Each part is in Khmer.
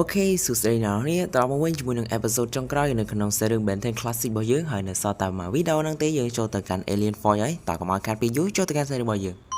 OK សួស្តីអ្នកនរគ្នាត្រឡប់មកវិញជាមួយនឹង episode ចុងក្រោយនៅក្នុង series Ben 10 Classic របស់យើងហើយនៅសល់តែមួយវីដេអូហ្នឹងទេយើងចូលទៅកាន់ Alien Force ហើយតើកុំឲ្យខាតពេលយូរចូលទៅកាន់ series របស់យើ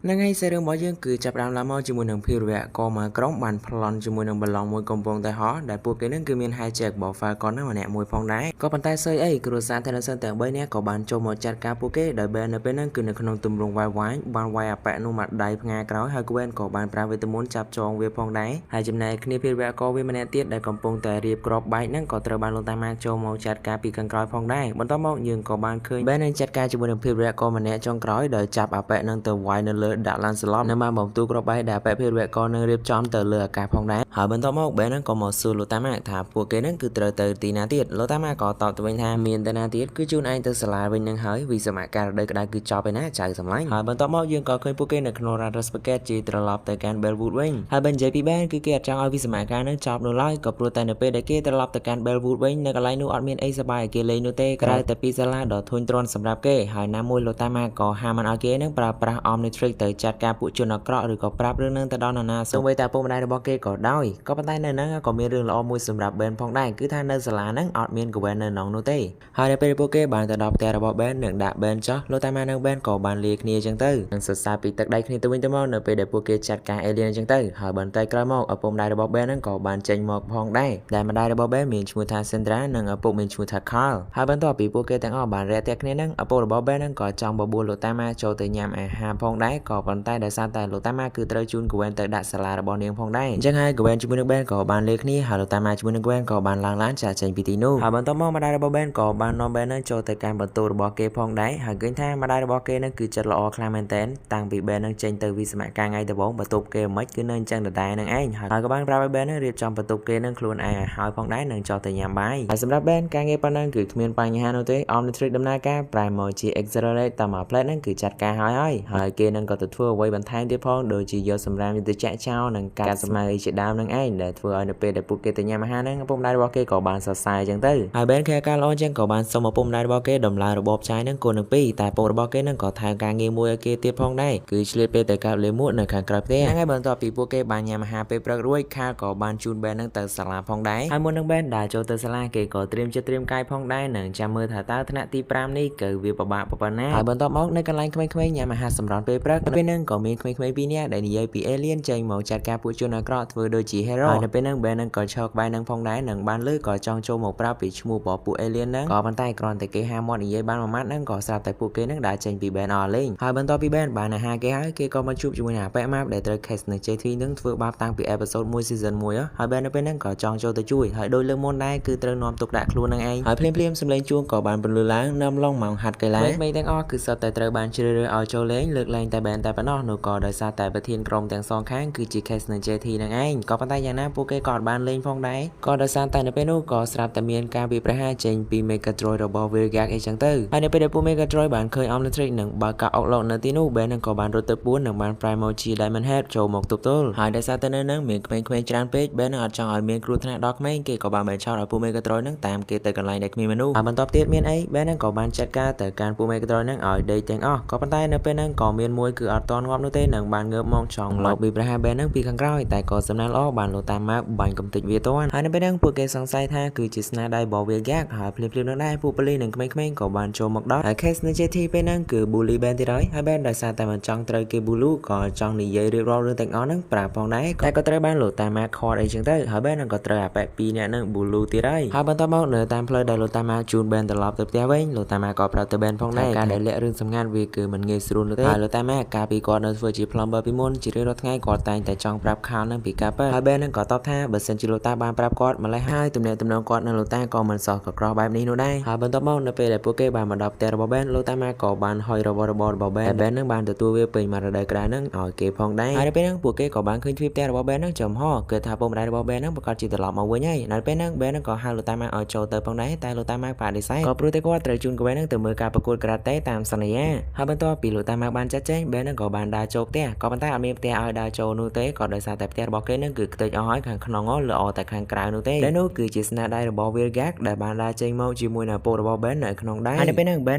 ងហ្នឹងហើយសាច់រឿងរបស់យើងគឺចាប់ផ្ដើមឡើងមកជាមួយនឹងភេរវៈកមួយក្រុមបានប្លន់ជាមួយនឹងបាឡុងមួយកំពុងតែហោះដែលពួកគេនឹងគឺមាន hijack របស់ Falcon ហ្នឹងម្នាក់មួយផងដែរក៏ប៉ុន្តែសើអីគ្រួសារ Tennyson ទាំង3នាក់ក៏បានចូលមកចាត់ការពួកគេដោយ Ben នៅពេលហ្នឹងគឺនៅក្នុងទម្រង់វាយវាយបានវាយអាប៉ែនោះមកដៃផ្ងាក្រោយហើយ Gwen ក៏បានប្រើវេទមន្តចាប់ចងវាផងដែរហើយចំណែកគ្នាភេរវៈកវាម្នាក់ទៀតដែលកំពុងតែរៀបក្របបែកហ្នឹងក៏ត្រូវបានលោកតាម៉ាចូលមកចាត់ការពីខាងក្រោយផងដែរបន្ទាប់មកយើងក៏បានឃើញ Ben នឹងចាត់ការជាមួយនឹងភេរវៈកម្នាក់ចុងក្រោយដោយចាប់អាប៉ែហ្នឹងទៅវាយនៅលើដាក់ឡានស្លប់និងបានបំទូក្របបែកដែលអាប៉ែភេរវៈកនឹងរៀបចំទៅលើអាកាសផងដែរហើយបន្ទាប់មក Ben ហ្នឹងក៏មកសួរលោកតាម៉ាថាពួកគេហ្នឹងគឺត្រូវទៅទីណាទៀតលោកតាម៉ាក៏តបទៅវិញថាមានទៅណាទៀតគឺជូនឯងទៅសាលាវិញនឹងហើយវិសមការរដូវក្តៅគឺចប់ឯណាចៅសម្លាញ់ហើយបន្ទាប់មកយើងក៏ឃើញពួកគេនៅក្នុង Raiders Packet ជាត្រឡប់ទៅកាន់ Bellwood វិញហើយបើនិយាយពី Ben គឺគេអត់ចង់ឲ្យវិសមការនឹងចប់នោះឡើយក៏ព្រោះតែនៅពេលដែលគេត្រឡប់ទៅកាន់ Bellwood វិញនៅកន្លែងនោះអត់មានអីសប្បាយឲ្យគេលេងនោះទេក្រៅតែពីសាលាដ៏ធុញទ្រាន់សម្រាប់គេហើយណាមួយលោកតាម៉ាក៏ហាមមិនឲ្យគេនឹងប្រើប្រាស់ Omnitrix ទៅចាត់ការពួកជនអាក្រក់ឬក៏ប្រាប់រឿងនឹងទៅដល់នរណាសូម្បីតែឪពុកម្ដាយរបស់គេក៏ដោយក៏ប៉ុន្តែនៅហ្នឹងក៏មានរឿងល្អមួយសម្រាប់ Ben ផងដែរគឺថានៅសាលាហ្នឹងអត់មាន Gwen នៅក្នុងនោះទេហើយនៅពេលពួកគេបានទៅដល់ផ្ទះរបស់ Ben និងដាក់ Ben ចោះលោកតាម៉ានិង Ben ក៏បានលាគ្នាចឹងទៅនិងសរសើរពីទឹកដៃគ្នាទៅវិញទៅមកនៅពេលដែលពួកគេចាត់ការ Alien ចឹងទៅហើយបន្តែក្រោយមកឪពុកម្ដាយរបស់ Ben ហ្នឹងក៏បានចេញមកផងដែរដែលម្ដាយរបស់ Ben មានឈ្មោះថា Sandra និងឪពុកមានឈ្មោះថា Carl ហើយបន្ទាប់ពីពួកគេទាំងអស់បានរាក់ទាក់គ្នាហ្នឹងឪពុករបស់ Ben ហ្នឹងក៏ចង់បបួលលោកតាម៉ាចូលទៅញ៉ាំអាហារផងដែរក៏ប៉ុន្តែដោយសារតែលោកតាម៉ាគឺត្រូវជូន Gwen ទៅដាក់សាលារបស់នាងផងដែរអញ្ចឹងហើយ Gwen ជាមួយនឹង Ben ក៏បានលេគ្នាហើយលោកតាម៉ាជាមួយនឹង Gwen ក៏បានឡើងឡានចាកចេញពីទីនោះហើយបន្ទាប់មកម្ដាយរបស់ Ben ក៏បាននាំ Ben នឹងចូលទៅកាន់បន្ទប់របស់គេផងដែរហើយឃើញថាម្ដាយរបស់គេនឹងគឺចិត្តល្អខ្លាំងមែនទែនតាំងពី Ben នឹងចេញទៅវិស្សមការថ្ងៃដំបូងបន្ទប់គេមិនគឺនៅអញ្ចឹងដដែលនឹងឯងហើយក៏បានប្រាប់ឲ្យ Ben នឹងរៀបចំបន្ទប់គេនឹងខ្លួនឯងឲ្យហើយផងដែរនឹងចោះទៅញ៉ាំបាយហើយសម្រាប់ Ben ការងារប៉ុណ្ណឹងគឺគ្មានបញ្ហានោះទេ Omnitrix ដំណើរការប្រែមកជា Accelerate តាមមួយផ្លែហ្នឹងគឺចាត់ការហើយហើយគេនឹងក៏ទៅធ្វើអ្វីបន្ថែមទៀតផងដូចជាយកសម្រាមទៅចាក់ចោលនិងកាត់ស្មៅជាដើមនឹងឯងដែលធ្វើឲ្យនៅពេលដែលពួកគេទៅញ៉ាំអាហារហ្នឹងឪពុកម្ដាយរបស់គេក៏បានសរសើរអញ្ចឹងទៅហើយ Ben គេការល្អអញ្ចឹងក៏បានសុំឪពុកម្ដាយរបស់គេដំឡើងរបបចាយហ្នឹងគូនឹងពីរតែឪពុករបស់គេហ្នឹងក៏ថែមការងារមួយឲ្យគេទៀតផងដែរគឺឆ្លៀតពេលទៅកាប់លេមួកនៅខាងក្រៅផ្ទះហ្នឹងហើយបន្ទាប់ពីពួកគេបានញ៉ាំអាហារពេលព្រឹករួចខាលក៏បានជូន Ben ហ្នឹងទៅសាលាផងដែរហើយមុននឹង Ben ដើរចូលទៅសាលាគេក៏ត្រៀមចិត្តត្រៀមកាយផងដែរនិងចាំមើលថាតើថ្នាក់ទី5នេះគឺវាពិបាកប៉ុណ្ណាហើយបន្ទាប់មកនៅកន្លែងក្មេងៗញ៉ាំអាហារសម្រន់ពេលព្រឹកពេលហ្នឹងក៏មានក្មេងៗពីរនាក់ដែលនិយាយពី Alien ចេញមកចាត់ការពួកជនអាក្រក់ធ្វើដូចជា Hero ហើយនៅពេលហ្នឹង Ben ហ្នឹងក៏ឈរក្បែរហ្នឹងផងដែរនិងបានលើក៏ចង់ចូលមកប្រាប់ពីឈ្មោះរបស់ពួក Alien ហ្នឹងក៏ប៉ុន្តែគ្រាន់តែគេហាមាត់និយាយបានមួយម៉ាត់ហ្នឹងក៏ស្រាប់តែពួកគេហ្នឹងដើរចេញពី Ben អស់លេងហើយបន្ទាប់ពី Ben បានអាហារគេហើយគេក៏មកជួបជាមួយនឹងអាប៉ែម៉ាប់ដែលត្រូវ case នៅ JT ហ្នឹងធ្វើបាបតាំងពី episode 1 season 1ហើយ Ben នៅពេលហ្នឹងក៏ចង់ចូលទៅជួយហើយដោយលើកមុនដែរគឺត្រូវនាំទុកដាក់ខ្លួននឹងឯងហើយភ្លាមៗសំឡេងជួងក៏បានពន្លឺឡើងនឹមឡងម៉ោងហាត់កីឡាក្មេងៗទាំងអស់គឺសុទ្ធតែត្រូវបានជ្រើសរើសឲ្យចូលលេងលើកលែងតែ Ben តែប៉ុណ្ណោះនោះក៏ដោយសារតែប្រធានក្រុមទាំងសងខាងគឺជា case នៅ JT នឹងឯងក៏ប៉ុន្តែយ៉ាងណាពួកគេក៏អត់បានលេងផងដែរក៏ដោយសារតែនៅពេលនោះក៏ស្រាប់តែមានការវាយប្រហារចេញពី Megatroid របស់ Vilgax អីចឹងទៅហើយនៅពេលដែលពួក Megatroid បានឃើញ Omnitrix និងបើកការអុកឡុកនៅទីនោះ Ben នឹងក៏បានរត់ទៅពួននិងបាន Primo ជា Diamond Head ចូលមកទប់ទល់ហើយដោយសារតែនៅនឹងមានក្មេងៗច្រើនពេក Ben នឹងអត់ចង់ឲ្យមានគ្រោះថ្នាក់ដល់ក្មេងគេក៏បានបញ្ឆោតឲ្យពួក Megatroid នឹងតាមគេទៅកន្លែងដែលគ្មានមនុស្សហើយបន្ទាប់ទៀតមានអី Ben នឹងក៏បានចាត់ការទៅកាន់ពួក Megatroid នឹងឲ្យដេកទាំងអស់ក៏ប៉ុន្តែនៅពេលហ្នឹងក៏មានមួយគឺអត់តន់ងាប់នោះទេនិងបានងើបមកចង់លបពីប្រហារ Ben នឹងពីខាងក្រោយតែក៏សំណាងល្អបានលោកតាមមកបាញ់កំទេចវាទាន់ហើយនៅពេលហ្នឹងពួកគេសង្ស័យថាគឺជាស្នាដៃរបស់ Vilgax ហើយភ្លាមៗនោះដែរពួកប៉ូលីសនិងក្មេងៗក៏បានចូលមកដល់ហើយ case នៅ JT ពេលហ្នឹងគឺ bully Ben ទៀតហើយហើយ Ben ដោយសារតែមិនចង់ត្រូវគេ bully ក៏ចង់និយាយរៀបរាប់រឿងទាំងអស់ហ្នឹងប្រាប់ផងដែរតែក៏ត្រូវបានលោកតាម៉ាខតអីចឹងទៅហើយ Ben នឹងក៏ត្រូវអាប៉ែពីរនាក់ហ្នឹង bully ទៀតហើយហើយបន្ទាប់មកនៅតាមផ្លូវដែលលោកតាម៉ាជូន Ben ត្រឡប់ទៅផ្ទះវិញលោកតាម៉ាក៏ប្រាប់ទៅ Ben ផងដែរការដែលលាក់រឿងសម្ងាត់វាគឺមិនងាយស្រួលនោះទេហើយលោកតាម៉ាកាលពីគាត់នៅធ្វើជា plumber ពីមុនជារៀងរាល់ថ្ងៃគាត់តែងតែចង់ប្រាប់ខាលនឹងពីការពិតហើយ Ben នឹងក៏តបថាបើសិនជាលោកតាបានប្រាប់គាត់ម្ល៉េះហើយទំនាក់ទំនងគាត់និងលោកតាក៏មិនសោះកក្រោះបែបនេះនោះដែរហើយបន្ទាប់មកនៅពេលដែលពួកគេបានមកដល់ផ្ទះរបស់ Ben លោកតាម៉ាក៏បានហុយរបស់របររបស់ Ben តែ Ben នឹងបានទទួលវាពេញមករដូវក្តៅនឹងឲ្យគេផងដែរហើយនៅពេលហ្នឹងពួកគេក៏បានឃើញទ្វារផ្ទះរបស់ Ben នឹងចំហគឺថាពុកម្ដាយរបស់ Ben នឹងប្រកាសជាត្រឡប់មកវិញហើយនៅពេលហ្នឹង Ben នឹងក៏ហៅលោកតាម៉ាឲ្យចូលទៅផងដែរតែលោកតាម៉ាបដិសេធក៏ព្រោះតែគាត់ត្រូវជូន Gwen នឹងទៅមើលការប្រកួតការ៉ាតេតាមសន្យាហើយបន្ទាប់ពីលោកតាម៉ាបានចាត់ចែង Ben Ben ហ្នឹងក៏បានដើរចូលផ្ទះក៏ប៉ុន្តែអត់មានផ្ទះឲ្យដើរចូលនោះទេក៏ដោយសារតែផ្ទះរបស់គេហ្នឹងគឺខ្ទេចអស់ហើយខាងក្នុងល្អតែខាងក្រៅនោះទេដែលនោះគឺជាស្នាដៃរបស់ Vilgax ដែលបានដើរចេញមកជាមួយនឹងឪពុករបស់ Ben នៅក្នុងដៃហើយនៅពេលហ្នឹង Ben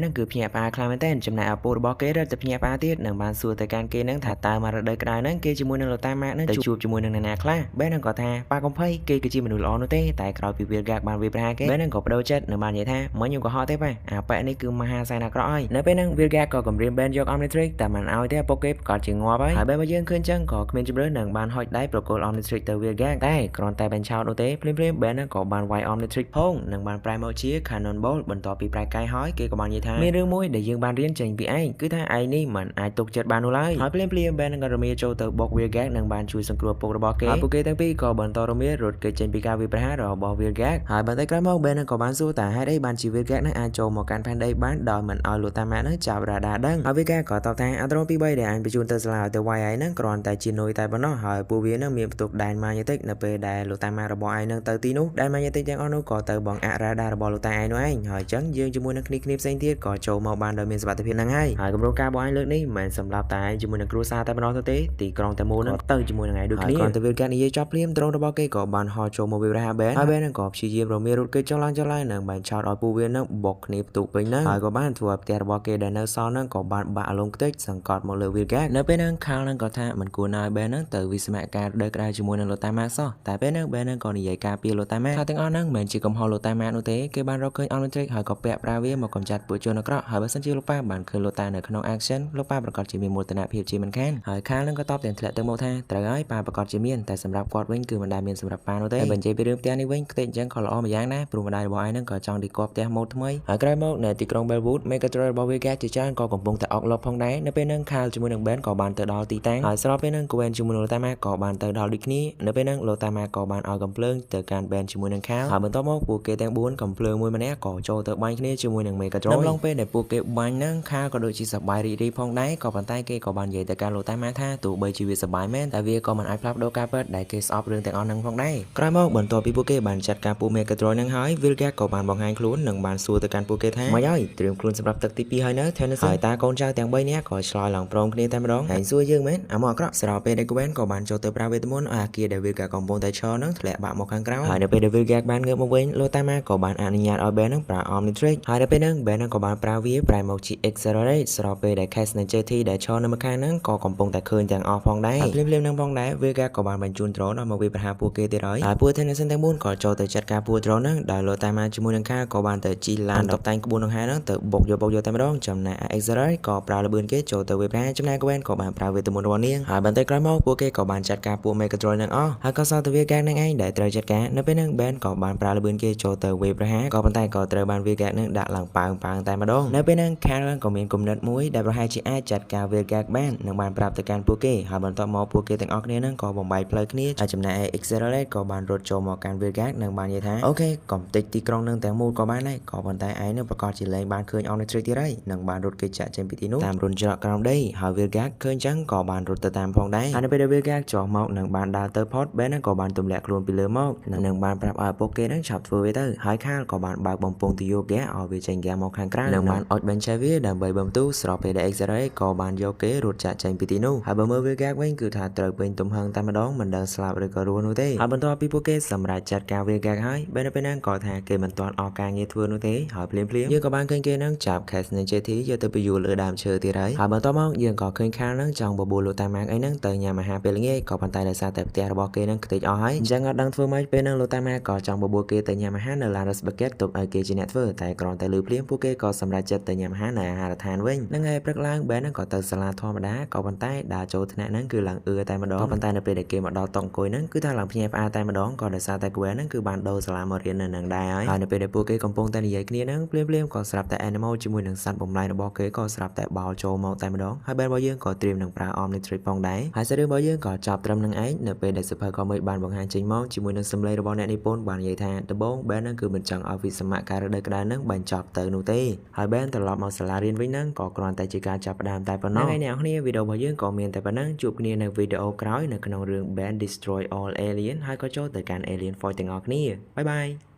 ហ្នឹងគឺភ្ញាក់ផ្អើលខ្លាំងមែនទែនចំណែកឪពុករបស់គេរត់ទៅភ្ញាក់ផ្អើលទៀតនិងបានសួរទៅកាន់គេហ្នឹងថាតើមករដូវក្តៅហ្នឹងគេជាមួយនឹងលោកតាម៉ាក់ហ្នឹងទៅជួបជាមួយនឹងអ្នកណាខ្លះ Ben ហ្នឹងក៏ថាប៉ាកំភៃគេគឺជាមនុស្សល្អនោះទេតែក្រោយពី Vilgax បានវាយប្រហារគេ Ben ហ្នឹងក៏បដូរចិត្តនិងបាននិយាយថាមិញខ្ញុំក៏ហត់ទេប៉ាអាប៉ែនេះគឺមហាសែនអាក្រក់ហើយនៅពេលហ្នឹង Vilgax ក៏គំរាម Ben យក Omnitrix តែមិនឲ្យទេឪពុកគេប្រកាសជាងាប់ហើយហើយ Ben របស់យើងឃើញចឹងក៏គ្មានជម្រើសនឹងបានហុចដៃប្រគល់ Omnitrix ទៅ Vilgax តែគ្រាន់តែបញ្ឆោតនោះទេភ្លាមៗ Ben ហ្នឹងក៏បានវាយ Omnitrix ផងនិងបានប្រែមកជា Cannonball បន្ទាប់ពីប្រែកាយហើយគេក៏បាននិយាយថាមានរឿងមួយដែលយើងបានរៀនចេញពីឯងគឺថាឯងនេះមិនអាចទុកចិត្តបាននោះឡើយហើយភ្លាមៗ Ben នឹងក៏រមៀចូលទៅបុក Vilgax និងបានជួយសង្គ្រោះឪពុករបស់គេហើយពួកគេទាំងពីរក៏បន្តរមៀរត់គេចចេញពីការវាយប្រហាររបស់ Vilgax ហើយបន្តិចក្រោយមក Ben នឹងក៏បានសួរតើហេតុអីបានជា Vilgax នឹងអាចចូលមកកាន់ផែនដីបានដោយមិនឲ្យលោកតាម៉ាក់នឹងចាប់រ៉ាដាដឹងហើយ Vilgax ក៏តបថាអាដ្រូន2 3ដែលអញបញ្ជូនទៅសាលាឲ្យទៅវាយឯងហ្នឹងគ្រាន់តែជានុយតែប៉ុណ្ណោះហើយពួកវានឹងមានផ្ទុកដែនម៉ាញេទិកនៅពេលដែលលោកតាម៉ាក់របស់ឯងនឹងទៅទីនោះដែនម៉ាញេទិកទាំងអស់នោះក៏ទៅបង្អាក់រ៉ាដារបស់លោកតាឯងនោះឯងហើយអញ្ចឹងយើងជាមួយនឹងគ្នាផ្សេងទៀតក៏ចូលមកបានដោយមានសុវត្ថិភាពហ្នឹងហើយហើយគម្រោងការរបស់ឯងលើកនេះមិនមែនសម្រាប់តែឯងជាមួយនឹងគ្រួសារតែប៉ុណ្ណោះទេទីក្រុងតែមូលហ្នឹងទៅជាមួយនឹងឯងដូចគ្នាគ្រាន់តែ Vilgax និយាយចប់ភ្លាមដ្រូនរបស់គេក៏បានហោះចូលមកវាយប្រហារ Ben ហើយ Ben ហ្នឹងក៏ព្យាយាមរមៀរត់គេចុះឡើងនឹងបានឆោតឲ្យពួកវានឹងបុកគ្នាផ្ទុះពេញហ្នឹងហើយក៏បានធ្វើឲ្យផ្ទះរបស់គេដែលនៅសល់ហ្នឹងក៏បានបាក់អលងខ្ទេចសង្កត់មកលើ Vilgax នៅពេលហ្នឹង Kyle ហ្នឹងក៏ថាមិនគួរណាឲ្យ Ben ហ្នឹងទៅវិស្មការរដូវក្តៅជាមួយនឹងលោកតាម៉ាសោះតែពេលហ្នឹង Ben ហ្នឹងក៏និយាយការពារលោកតាម៉ាថាទាំងអស់ហ្នឹងមិនមែនជាកំហុសលោកតាម៉ានោះទេគេបានរកឃើញ Omnitrix ហើយក៏ពាក់ប្រើវាមកកម្ចាត់ពួកជនអាក្រក់ហើយបើសិនជាលោកប៉ាបានឃើញលោកតានៅក្នុង action លោកប៉ាប្រកាសជាមានមោទនភាពជាមិនខានហើយ Kyle ហ្នឹងក៏តបទាំងធ្លាក់ទៅមកថាត្រូវហើយប៉ាប្រកាសជាមានតែសម្រាប់គាត់វិញគឺមិនដែលមានសម្រាប់ប៉ានោះទេហើយបញ្ជាពីរឿងផ្ទះនេះវិញខ្ទេចអញ្ចឹងក៏ល្អម្យ៉ាងដែរព្រោះម្ដាយរបស់ឯងហ្នឹងក៏ចង់ឌីកផ្ទះម៉ូតថ្មីហើយក្រោយមកនៅទីក្រុង Bellwood Megatron របស់ Vilgax ជាច្រើនក៏កំពុងតែអុកលុបផងដែរនៅពេលហ្នឹង Kyle ជាមួយនឹង Ben ក៏បានទៅដល់ទីតាំងហើយស្របពេលហ្នឹង Gwen ជាមួយនឹងលោកតាម៉ាក៏បានទៅដល់ដូចគ្នានៅពេលហ្នឹងលោកតាម៉ាក៏បានឲ្យកំភ្លើងទៅកាន់ Ben ជាមួយនឹង Kyle ហើយបន្ទាប់មកពួកគេទាំង4កំភ្លើងមួយម្នាក់ក៏ចូលទៅបាញ់គ្នាជាមួយនឹង Megatron នៅឡងពេលដែលពួកគេបាញ់ហ្នឹង Kyle ក៏ដូចជាសប្បាយរីករាយផងដែរក៏ប៉ុន្តែគេក៏បាននិយាយទៅកាន់លោកតាម៉ាថាទោះបីជាវាសប្បាយមែនតែវាក៏មិនអាចផ្លាស់ប្ដូរការពិតដែលគេស្អប់រឿងទាំងអស់ហ្នឹងផងដែរក្រោយមកបន្ទាប់ពីពួកគេបានចាត់ការពួក Megatron ហ្នឹងហើយ Vilgax ក៏បានបង្ហាញខ្លួននិងបានសួរទៅកាន់ពួកគេថាមិនហើយត្រៀមខ្លួនសម្រាប់ទឹកទី2ហើយនៅ Tennyson ហើយតាកូនចៅទាំង3នាក់ក៏ឆ្លើយឡើងព្រមគ្នាតែម្ដងហើយសួរយើងមែនអាមកអាក្រក់ស្របពេលដែល Gwen ក៏បានចូលទៅប្រើវេទមន្តឲ្យអាគារដែល Vilgax កំពុងតែឈរហ្នឹងធ្លាក់បាក់មកខាងក្រៅហើយនៅពេលដែល Vilgax បានងើបមកវិញលោកតាម៉ាក៏បានអនុញ្ញាតឲ្យ Ben ហ្នឹងប្រើ Omnitrix ហើយនៅពេលហ្នឹង Ben ហ្នឹងក៏បានប្រើវាប្រែមកជា Accelerate ស្របពេលដែល Cass និង JT ដែលឈរនៅម្ខាងហ្នឹងក៏កំពុងតែឃើញទាំងអស់ផងដែរហើយភ្លាមៗហ្នឹងផងដែរ Vilgax ក៏បានបញ្ជូន drone ឲ្យមកវាយប្រហារពួកគេទៀតហើយហើយពួក Tennyson ទាំង4ក៏ចូលទៅចាត់ការពួក drone ហ្នឹងដោយលោកតាម៉ាជាមួយនឹង Kyle ក៏បានទៅជិះឡានតុបតែងក្បួនដង្ហែហ្នឹងទៅបុកយកតែម្ដងចំណែក Accelerate ក៏ប្រើល្បឿនគេចូលទៅវាយប្រហារចំណែក Gwen ក៏បានប្រើវេទមន្តរបស់នាងហើយបន្តិចក្រោយមកពួកគេក៏បានចាត់ការពួក Megatron ហ្នឹងអស់ហើយក៏សល់តែ Vilgax ហ្នឹងឯងដែលត្រូវចាត់ការនៅពេលហ្នឹង Ben ក៏បានប្រើល្បឿនគេចូលទៅវាយប្រហារក៏ប៉ុន្តែក៏ត្រូវបាន Vilgax ហ្នឹងដាក់ឡើងប៉ើងតែម្ដងនៅពេលហ្នឹង Kyle ក៏មានគំនិតមួយដែលប្រហែលជាអាចចាត់ការ Vilgax បាននិងបានប្រាប់ទៅកាន់ពួកគេហើយបន្ទាប់មកពួកគេទាំងអស់គ្នាហ្នឹងក៏បំបែកផ្លូវគ្នាហើយចំណែកឯ Accelerate ក៏បានរត់ចូលមកកាន់ Vilgax និងបាននិយាយថាអូខេកុំតិចទីក្រុងនឹងទាំងមូលក៏បានដែរក៏ប៉ុន្តែឯងនឹងប្រកាសជាលែងបានឃើញ Omnitrix ទៀតហើយនិងបានរត់គេចាក់ចេញពីទីនោះតាមរន្ធច្រកក្រោមដីហើយ Vilgax ឃើញចឹងក៏បានរត់ទៅតាមផងដែរហើយនៅពេលដែល Vilgax ចុះមកនិងបានដើរទៅផុត Ben ហ្នឹងក៏បានទម្លាក់ខ្លួនពីលើមកនិងបានប្រាប់ឲ្យឪពុកគេហ្នឹងឆាប់ធ្វើវាទៅហើយ Kyle ក៏បានបើកបំពង់ទុយោហ្គាឲ្យវាចេញហ្គាមកខាងក្រៅនិងបានអុចបញ្ឆេះវាដើម្បីបំទូស្របពេលដែល X-ray ក៏បានយកគេរត់ចាក់ចេញពីទីនោះហើយបើមើល Vilgax វិញគឺថាត្រូវពេញទំហឹងតែម្ដងមិនដឹងស្លាប់ឬក៏រស់នោះទេហើយបន្ទាប់ពីពួកគេសម្រេចចាត់ការ Vilgax ហើយ Ben នៅពេលហ្នឹងក៏ថាគេមិនទាន់អស់ការងារធ្វើនោះទេហើយភ្លាមៗយើងក៏បានឃើញគេហ្នឹងចាប់ Cass និង JT យកទៅពយល់លើដើមឈើទៀតហើយហើយបន្ទាប់មកយើងក៏ឃើញ Kyle ហ្នឹងចង់បបួលលោកតាម៉ាកអីហ្នឹងទៅញ៉ាំអាហារពេលល្ងាចក៏ប៉ុន្តែដោយសារតែផ្ទះរបស់គេហ្នឹងខ្ទេចអស់ហើយអញ្ចឹងអត់ដឹងធ្វើម៉េចពេលហ្នឹងលោកតាម៉ាកក៏ចង់បបួលគេទៅញ៉ាំអាហារនៅឡាន Spaghetti ទុកឲ្យគេជាអ្នកធ្វើតែគ្រាន់តែលឺភ្លាមពួកគេក៏សម្រេចចិត្តទៅញ៉ាំអាហារនៅអាហារដ្ឋានវិញហ្នឹងហើយព្រឹកឡើង Ben ហ្នឹងក៏ទៅសាលាធម្មតាក៏ប៉ុន្តែដើរចូលថ្នាក់ហ្នឹងគឺឡើងអឿតែម្ដងក៏ប៉ុន្តែនៅពេលដែលគេមកដល់តុអង្គុយហ្នឹងគឺថាឡើងភ្ញាក់ផ្អើលតែម្ដងក៏ដោយសារតែ Gwen ហ្នឹងគឺបានដូរសាលាមករៀននៅនឹងដែរហើយនៅពេលដែលពួកគេកំពុងតែនិយាយគ្នាហ្នឹងភ្លាមៗក៏ស្រាប់តែ Animal ជាមួយនឹងសត្វបំលែងរបស់គេក៏ស្រាប់តែបោលចូលមកតែម្ដងហើយ Ben របស់យើងក៏ត្រៀមនឹងប្រើ Omnitrix ផងដែរហើយសាច់រឿងរបស់យើងក៏ចប់ត្រឹមនឹងឯងនៅពេលដែលសភៅកុមិកបានបង្ហាញចេញមកជាមួយនឹងសម្លេងរបស់អ្នកនិពន្ធបាននិយាយថាដំបូង Ben ហ្នឹងគឺមិនចង់ឲ្យវិសមការរដូវក្តៅហ្នឹងបញ្ចប់ទៅនោះទេហើយ Ben ត្រឡប់មកសាលារៀនវិញហ្នឹងក៏គ្រាន់តែជាការចាប់ផ្ដើមតែប៉ុណ្ណោះហើយអ្នកនរគ្នាវីដេអូរបស់យើងក៏មានតែប៉ុណ្ណឹងជួបគ្នានៅវីដេអូក្រោយនៅក្នុងរឿង Ben Destroy All Alien ហើយក៏ចូលទៅកាន់ Alien Force ទាំងអស់គ្នាបាយបាយ។